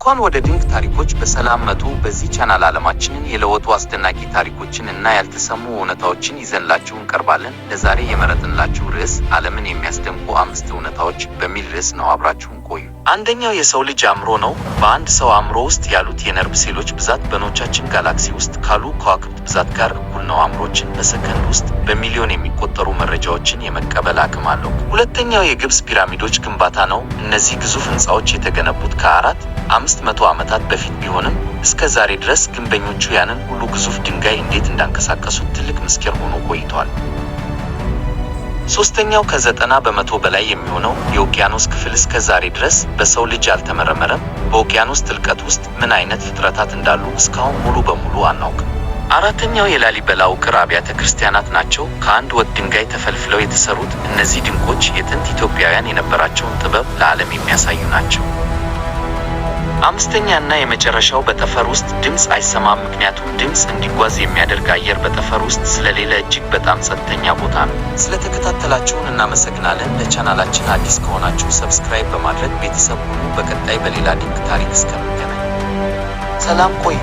እንኳን ወደ ድንቅ ታሪኮች በሰላም መጡ። በዚህ ቻናል ዓለማችንን የለወጡ አስደናቂ ታሪኮችን እና ያልተሰሙ እውነታዎችን ይዘንላችሁ እንቀርባለን። ለዛሬ የመረጥንላችሁ ርዕስ ዓለምን የሚያስደንቁ አምስት እውነታዎች በሚል ርዕስ ነው። አብራችሁን ቆዩ። አንደኛው የሰው ልጅ አእምሮ ነው። በአንድ ሰው አእምሮ ውስጥ ያሉት የነርቭ ሴሎች ብዛት በኖቻችን ጋላክሲ ውስጥ ካሉ ከዋክብት ብዛት ጋር እኩል ነው። አእምሮችን በሰከንድ ውስጥ በሚሊዮን የሚቆጠሩ መረጃዎችን የመቀበል አቅም አለው። ሁለተኛው የግብፅ ፒራሚዶች ግንባታ ነው። እነዚህ ግዙፍ ህንፃዎች የተገነቡት ከ4,500 ዓመታት በፊት ቢሆንም እስከ ዛሬ ድረስ ግንበኞቹ ያንን ሁሉ ግዙፍ ድንጋይ እንዴት እንዳንቀሳቀሱት ትልቅ ምስጢር ሆኖ ቆይቷል። ሶስተኛው ከ90% በላይ የሚሆነው የውቅያኖስ ክፍል እስከ ዛሬ ድረስ በሰው ልጅ አልተመረመረም። በውቅያኖስ ጥልቀት ውስጥ ምን አይነት ፍጥረታት እንዳሉ እስካሁን ሙሉ በሙሉ አናውቅም። አራተኛው የላሊበላ ውቅር አብያተ ክርስቲያናት ናቸው። ከአንድ ወጥ ድንጋይ ተፈልፍለው የተሰሩት እነዚህ ድንቆች የጥንት ኢትዮጵያውያን የነበራቸውን ጥበብ ለዓለም የሚያሳዩ ናቸው። አምስተኛ እና የመጨረሻው በጠፈር ውስጥ ድምፅ አይሰማም። ምክንያቱም ድምፅ እንዲጓዝ የሚያደርግ አየር በጠፈር ውስጥ ስለሌለ እጅግ በጣም ጸጥተኛ ቦታ ነው። ስለተከታተላችሁን እናመሰግናለን። ለቻናላችን አዲስ ከሆናችሁ subscribe በማድረግ ቤተሰብ ሁኑ። በቀጣይ በሌላ ድንቅ ታሪክ እስከምንገናኝ ሰላም ቆዩ።